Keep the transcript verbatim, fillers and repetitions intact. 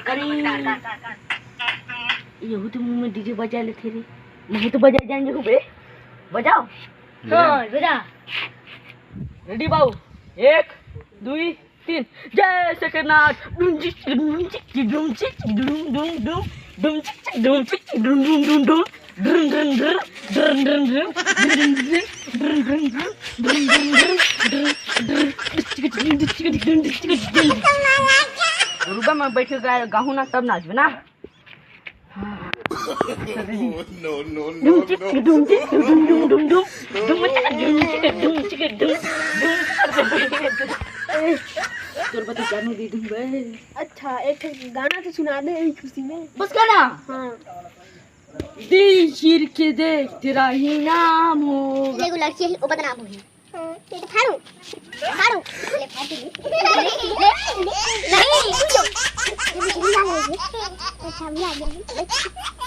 अरे, यहू तो मुंह में डीजे बजा लेथे रे। मैं तो बजा जाएंगे खूबे। बजाओ। हाँ, बजा। रेडी बाबू, एक, दुई, तीन। जय सकरनाथ। डुम चिक, डुम चिक, डुम चिक, डुम, डुम, डुम, डुम चिक, डुम चिक, डुम, डुम, डुम, डुम। ड्रन, ड्रन, ड्रन, ड्रन, ड्रन, ड्रन, ड्रन, ड्रन, ड्रन, ड्रन, ड्रन, ड्रन, ड्रन, ड्रन, ड्रन, ड्रन, ड्रन। रुका, मैं बैठ के गा-, गाहूँ ना, तब नाचबे ना। डुम चिक, डुम चिक, डुम, डुम, डुम, डुम। डुम चिक, डुम चिक, डुम चिक, डुम, डुम। तोर बता जानू दे दूं बे। अच्छा, एक ठो गाना तो सुना दे यही खुशी में। बस गाना? हाँ। दिल चीर के देख, तेरा ही नाम होगा। एगो लड़की है, वो बदनाम हुई। हाँ, ये तो फाड़ू, फाड़ू। ले, फाड़ दे। ले, ले, ले, नहीं, क्यों? ये भी ढीला हो गया। अच्छा, मिला गया।